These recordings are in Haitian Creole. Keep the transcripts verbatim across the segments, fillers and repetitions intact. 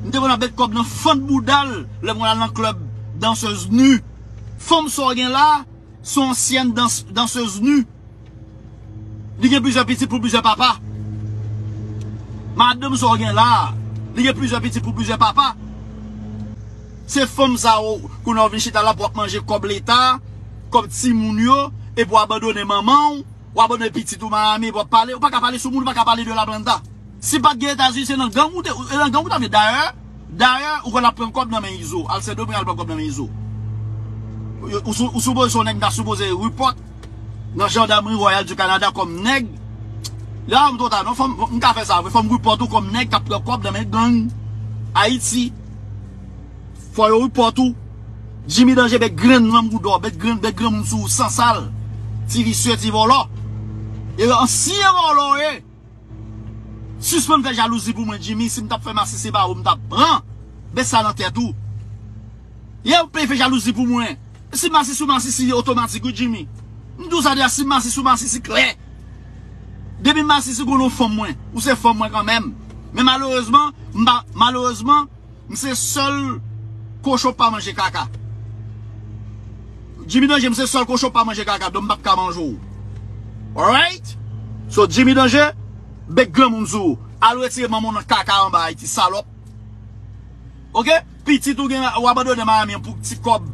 M te konn ap met kòb nan fant bouda l lè mwen al nan klèb dansèz ni. Fanm sa w gen la, se yon ansyèn dans, dansèz ni. Li gen plizyè pitit pou plizyè papa. Madanm sa w gen la, li gen plizyè pitit pou plizyè papa. Se fanm sa yo, kounye a w vin chita la pou w ap manje kòb leta, kòb timoun yo, epi w abandone manman w, w abandone pitit ou Miami, epi w ap pale, ou pa ka pale sou moun, ou pa ka pale de la planta. Si pa t gen Etazini, se nan gang ou te, e nan gang ou t ap ye. Dayè, dayè, ou konn ap pran kòb nan men Izo. Al Sendomeng al pran kòb nan men Izo. Ou, ou, sou- ou sipoze se yon nèg m ta sipoze report nan Gendarmerie Royale du Canada kòm nèg. La, m twò ta, non, fò m, m ka fè sa vre. Fò m report ou kòm nèg k ap pran kòb nan men gang Ayiti. Fò yo report ou. Jimmy Danje bèk grenn nan bouda w, bèk grenn, bèk granmoun sou ou, sansal. Ti visye, ti vòlò. E ansyen vòlò w ye. Sispann fè jalouzi pou mwen, Jimmy. Si m t ap fè masisi pa ou, m t ap pran. Met sa nan tèt ou. Ye, ou pe fè jalouzi pou mwen. Si m masisi ou masisi otomatik, wi, Jimmy. M di w sa deja, si m masisi ou masisi klè. Depi m masisi, ou gon fanm mwen. Ou se fanm mwen kanmenm. Men malerezman, m pa, malerezman, m se sèl kochon pa manje kaka. Jimmy Danje, m se sèl kochon pa manje kaka, donk m p ap ka manje w. Alright? So, Jimmy Danje, bèk granmoun sou ou. Al retire manman w nan kaka anba Ayiti, salòp. Oke? Pitit ou gen, ou abandone Miami an pou ti kòb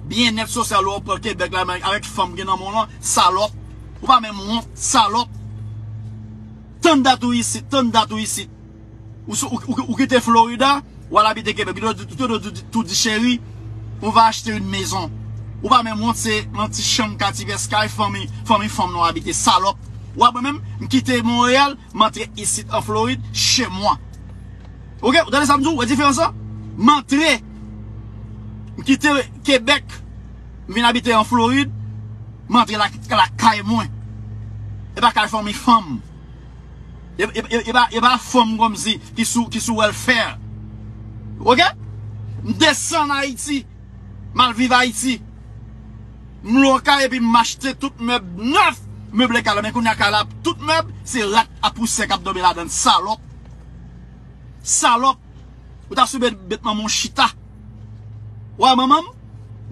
byennèt sosyal ou pran Kebèk la, men avèk fanm gen nan men w lan, salòp. Ou pa menm wont, salòp. Tann dat ou isit, tann dat ou isit. Ou, sou- ou, ou, ou kite Florida, ou al abite Kebèk. Ou te dwe tou di, cheri, on va acheter une maison. Ou pa menm wont, se nan ti chanm kati pèskay, fanmi, fanmi fanm nan w abite, salòp. Ou ap mwen menm, m kite Monreyal, m antre isit an Florid, chez moi. Oke, ou tande sa m di w? Ou wè diferans lan? M antre, m kite Kebèk, m vin abite an Florid, m antre la, la kay mwen. E pa kay fanmi fanm. E, e, e, e pa, e pa fanm kòmsi ki sou, ki sou welfare. Oke? M desann Ayiti. M al viv Ayiti. M lwe yon kay epi m achte tout mèb nèf. Meble kay la. Men kounye a kay la, tout mèb, se rat ak pousè k ap dòmi ladan l. Salòp. Salòp. Ou ta sou bèt, bèt manman w chita. Ou a manman m?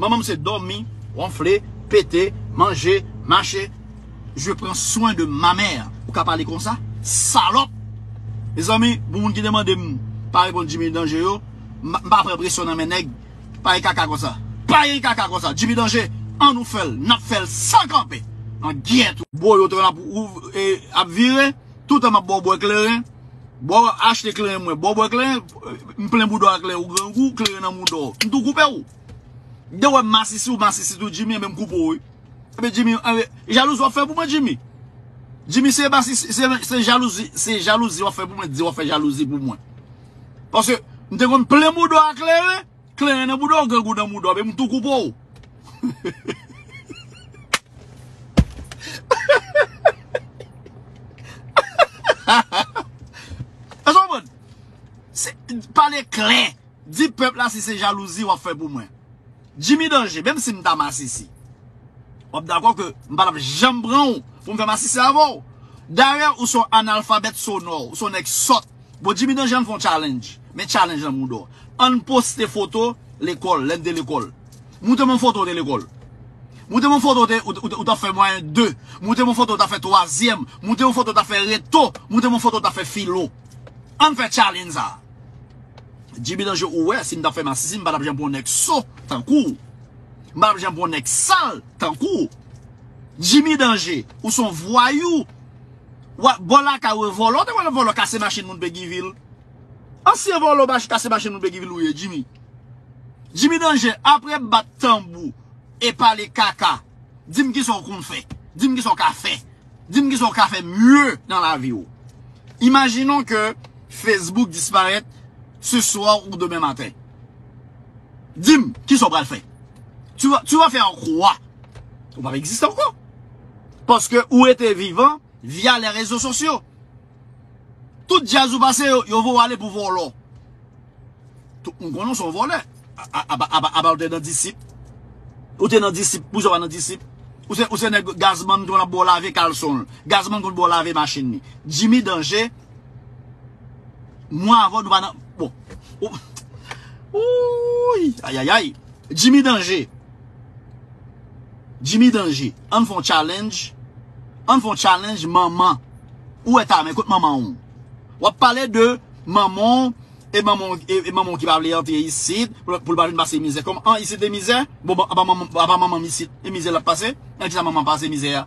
Manman m se dòmi, wonfle, pete, manje, mache. Je prends soin de ma mère. Ou ka pale konsa? Salòp! Mezanmi, pou moun ki te mande m pa reponn Jimmy Danje yo, m m pa pran presyon nan men nèg. Pa gen kaka konsa. Pa gen kaka konsa. Jimmy Danje, an nou fè l. N ap fè l san kanpe. An gyèt ou. Bò yo te konn ap, ouv- e, ap vire. Toutan m ap ba w bwè kleren. Bò achte kleren mwen. Bò bwè kleren, m plen bouda w ak kleren. Ou grangou, kleren nan bouda w. M tou koupe w. De wè m masisi, ou masisi tou, Jimmy, enben m koupe w, wi. Enben Jimmy, enben, jalouzi w ap fè pou mwen, Jimmy. Jimmy, se masisi, se, se jalouzi, se jalouzi w ap fè pou mwen, di w ap fè jalouzi pou mwen. Paske m te konn plen bouda w ak kleren, kleren nan bouda w, grangou nan bouda w, men m tou koupe w. Èske w konprann? Se, pale klè. Di pèp la si se jalouzi w ap fè pou mwen. Jimmy Danje, menm si m ta masisi, w ap dakò ke m pa t ap janm pran w pou m fè masisi avè w. Dayè, ou se yon analfabèt sonò, ou se yon nèg sòt. Bon, Jimmy Danje, ann fè yon challenge. Men challenge nan mouda w. Ann poste foto lekòl, lè n te lekòl. Montre m yon foto w te lekòl. Montre m yon foto w te, ou, ou, ou t ap fè mwayen de. Montre m yon foto w t ap fè twazyèm. Montre m yon foto w t ap fè reto. Montre m yon foto w t ap fè filo. Ann fè challenge sa. Jimmy Danje, ou wè, si m t ap fè masisi, m pa t ap janm pran yon nèg so tankou w. M pa t ap janm pran yon nèg sal tankou w. Jimmy Danje, ou se yon vwayou. Wa, bò lakay ou, vòlò, te wè vòlò kase machin moun Peguiville. Ansyen vòlò mach-, kase machin moun Peguiville ou ye, Jimmy. Jimmy Danje, apre bat tanbou e pale kaka, di m kisa w konn fè. Di m kisa w ka fè. Di m kisa w ka fè mye nan lavi w. Imaginons que Facebook disparaît ce soir ou demain matin. Di m, kisa w pral fè? Tu vas, tu vas faire quoi? Ou p ap egziste ankò. Paske ou rete vivan via les réseaux sociaux. Tout djaz ou pase yo, yo voye w ale pou vòlò. Tout moun konnen w se yon vòlè. A, a, a, a, a, ou te nan Disip. Ou te nan Disip. Poukisa w pa nan Disip? Ou se, ou se nèg Gazman konn ap ba w lave kalson l. Gazman konn ba w lave machin li. Jimmy Danje, mwen avè w nou pa nan, bon. Ou- Ouy, ayayay. Jimmy Danje. Jimmy Danje. Ann fè yon challenge. Ann fè yon challenge manman. Ou wè ta men kot manman ou. W ap pale de manman w, e manman w, e, e manman w ki pa vle antre isit, pou, pou l pa vin pase mizè. Kòman, an, isit de mizè? Bon, bon, apa manman, apa manman m isit? E mizè l ap pase? An, kisa manman pase mizè a?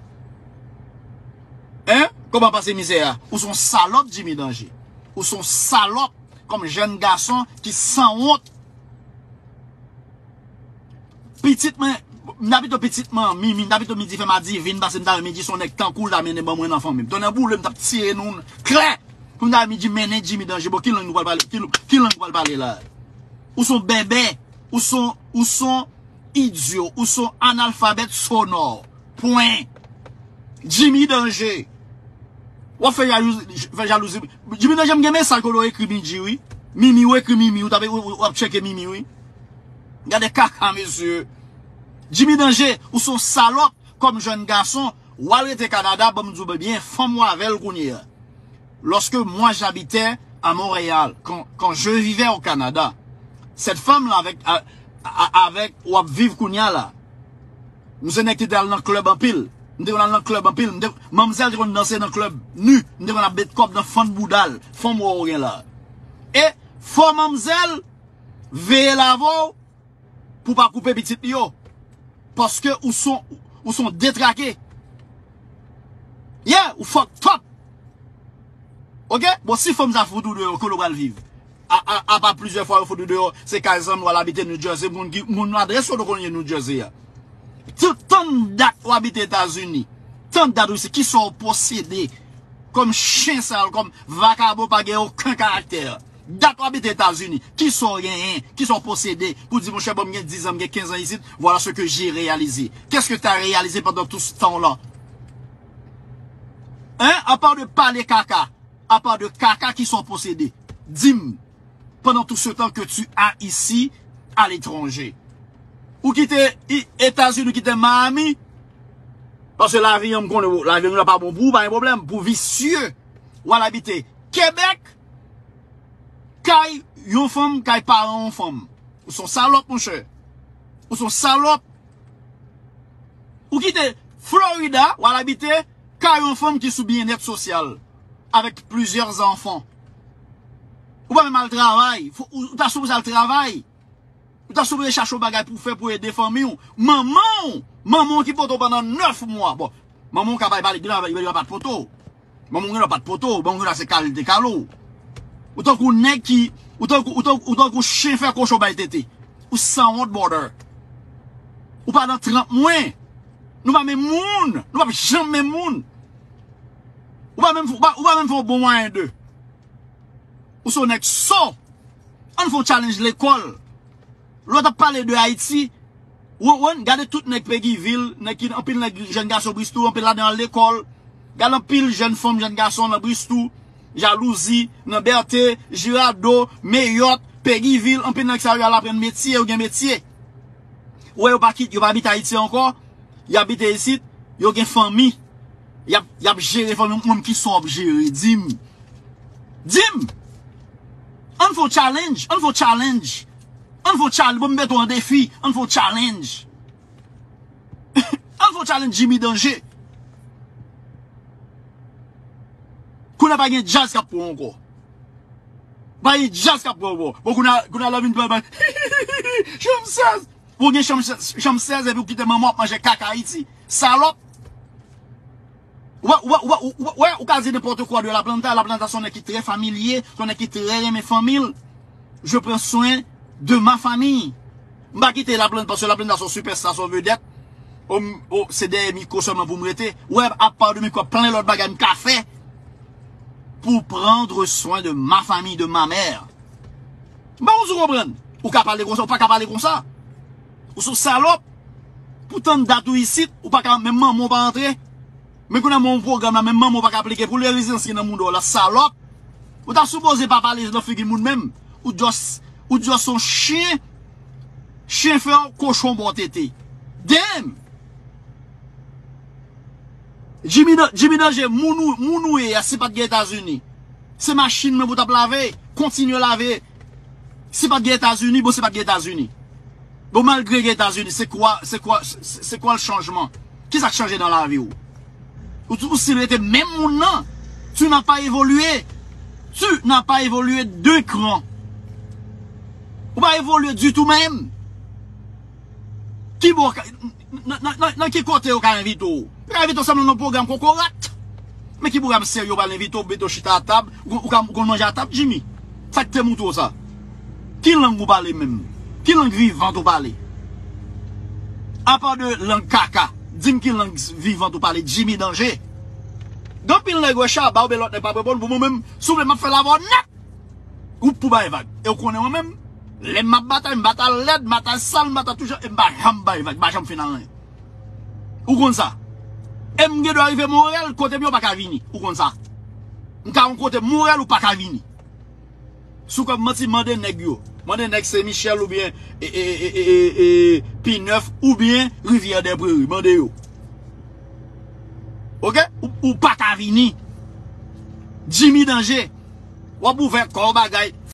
Hein? Kòman pase mizè a? Ou se yon salòp, Jimmy Danje. Ou se yon salòp kòm jèn gason ki sanwont. Pitit mwen, m ta pito pitit mwen, Mimi, m ta pito Midi fè m adiv, vin pase m ta renmen di se yon nèg tankou l ta mennen ban mwen nan fanmi m. Tonnè boule, m t ap tiye nou klè. Pou m ta renmen di mennen Jimmy Danje, bon, ki lang nou pral pale, ki, ki lang nou pral pale la? Ou se yon bèbè, ou se yon, ou se yon idyo, ou se yon analfabèt sonò. Pwen. Jimmy Danje. W ap fè jalouzi, fè jalouzi. Jimmy Danje, m gen mesaj kote w ekri Midji, wi. Mimi, w ekri Mimi, w t ap, w, w, w ap tcheke Mimi, wi. Gade kaka, mesye. Jimmy Danje, ou se yon salòp kòm jèn gason. W al rete Kanada, ban m di w byen, fanm w avè l kounye a. Lorsque moi j'habitais à Montréal, quand, quand je vivais au Canada, cette femme-là avec, a- a- avec w ap viv kounye a la, m se nèg ki te al nan klèb anpil. M te konn al nan klèb anpil. M te, manmzèl te konn danse nan klèb ni. M te konn ap met kòb nan fann bouda l. Fanm w gen la. E fò manmzèl veye l avè w pou pa koupe pitit li yo. Paske ou son, ou son detrake. Yeah, ou fucked up. Ok? Bon, si fanm sa fout ou deyò, kote w pral viv? A, a, apa plizyè fwa yo fout ou deyò, se kay zanmi w al abite New Jersey, moun ki, moun adrès yo konn ye New Jersey a. Tout tan dat w abite Etazini, tan dat ou se kisa w posede kòm chen sal, kòm vakabon pa gen okenn karaktè. Dat w abite Etazini, kisa w genyen, kisa w posede, pou di, monchè, bon, m gen diz an, m gen kenz an isit, voilà ce que j'ai réalisé. Qu'est-ce que t'as réalisé pendant tout ce temps-là? Hein? À part de pale kaka, à part de kaka, kisa w posede? Di m, pendant tout ce temps que tu as ici, à l'étranger. Ou kite i- Etazini, ou kite Miami, paske lavi an, m konnen, lavi an la pa bon pou ou, pa gen pwoblèm, pou visye, w al abite Kebèk, kay yon fanm, kay paran yon fanm. Ou se yon salòp, monchè. Ou se yon salòp. Ou kite Florida, w al abite kay yon fanm ki sou byennèt sosyal, avèk plizyè zanfan. Ou pa menm al travay. Fò- Ou, ou ta sipoze al travay. Ou ta sipoze chache yon bagay pou fè, pou ede fanmi w. Manman w, manman w ki pote w pandan nèf mwa. Bon, manman w ka bay pale, gen la, li pa t pote w. Manman w gen la pa t pote w, manman w gen la se kal li te kale w. Ou tankou nèg ki, ou tankou, ou tankou, ou tankou chen fè kochon bay tete. Ou sanwont, brother. Ou pa nan trant mwen. Nou pa menm moun. Nou pa janm menm moun. Ou pa menm, ou pa, ou pa menm fè yon bon mwayen de. Ou se yon nèg so. Ann fè yon challenge lekòl. Lè w t ap pale de Ayiti, w, w, gade tout nèg Peguy Ville, nèg ki, anpil nèg jèn gason Bristou, anpil ladan al lekòl. Gade anpil jèn fanm, jèn gason nan Bristou, Jalouzi, nan Bète, Jirado, Meyòt, Peguy Ville, anpil nèg sa yo al aprann metye, yo gen metye. Ou wè yo pa kit, yo pa abite Ayiti ankò, y abite isit, yo gen fanmi. Y ap, y ap jere fanmi, ou menm kisa w ap jere, di m. Di m! Ann fè yon challenge, ann fè yon challenge. Ann fè yon challenge, bon, m mete w an defi, ann fè yon challenge. Ann fè yon challenge Jimmy Danje. Kounye a pa gen djaz k ap pran ankò. Pa gen djaz k ap pran ankò. Bon, kounye a, kounye a lè vin pran, chanm sèz. Ou gen chanm, chanm sèz epi ou kite manman w ap manje kaka Ayiti. Salòp. Ou wè, ou wè, ou wè, ou wè, ou wè, ou ka di nenpòt kwa de Laplanta. Laplanta se yon nèg ki trè familye, se yon nèg ki trè renmen fanmi l. Je prends soin de ma famille. M pa kite Laplanta, paske Laplanta se yon sipèsta, se yon vedèt. O, o, se dèyè mikwo sèlman pou m rete. Ou wè, apa de mikwo, plen lòt bagay m ka fè pour prendre soin de ma famille, de ma mère. M pa konn si w konprann. Ou ka pale konsa, ou pa ka pale konsa. Ou se yon salòp. Pou tann dat ou isit, ou pa ka, menm manman w pa antre. Men kounye a, men yon pwogram la, menm manman w pa ka aplike pou l, rezidans ki nan mouda w la, salòp. Ou ta sipoze pa pale nan figi moun menm. Ou just, ou just yon chen, chen fè w, kochon ba w tete. Damn! Jimmy Dan- Jimmy Danje, moun ou, moun ou ye a, si pa t gen Etazini, se machin mwen pou w t ap lave, kontinye lave. Si pa t gen Etazini, bon, si pa t gen Etazini. Bon, malgre gen Etazini, se kwa, se kwa, se, se kwa le chanjman? Kisa k chanje nan lavi w? Ou, ou si rete menm moun nan, tu n'as pas évolué. Tu n'as pas évolué d'un cran. Ou pa evolye ditou menm. Ki bò w ka, nan, nan, nan, nan ki kote yo ka envite w? Yo ka envite w sèlman nan pwogram kokorat. Men ki pwogram serye yo pral envite w, mete w chita a tab, ou, ou ka, ou konn manje a tab, Jimmy? Sa k te moutre w sa? Ki lang ou pale menm? Ki lang vivant ou pale? Apa de lang kaka, di m ki lang vivant ou pale, Jimmy Danje. Gen anpil nèg wè Shabba oubyen lòt nèg p ap reponn pou mwen menm, souple m ap fè l avè w nèt. Ou pou bay vag. E w konnen mwen menm, lè m ap batay, m batay lèd, m batay sal, m batay tou jan, e m pa janm bay vag, m pa janm fin anyen. Ou konn sa. E m gen dwa rive Monrèl, kote m yo pa ka vini. Ou konn sa. M ka yon kote Monrèl, ou pa ka vini. Si w kwè m manti, mande nèg yo. Mande nèg Sen Michèl oubyen e, e, e, e, e, e, Pinèf oubyen Rivyè dè Preri. Mande yo. Oke? Ou, ou pa ka vini. Jimmy Danje. W ap ouvè kò w bagay.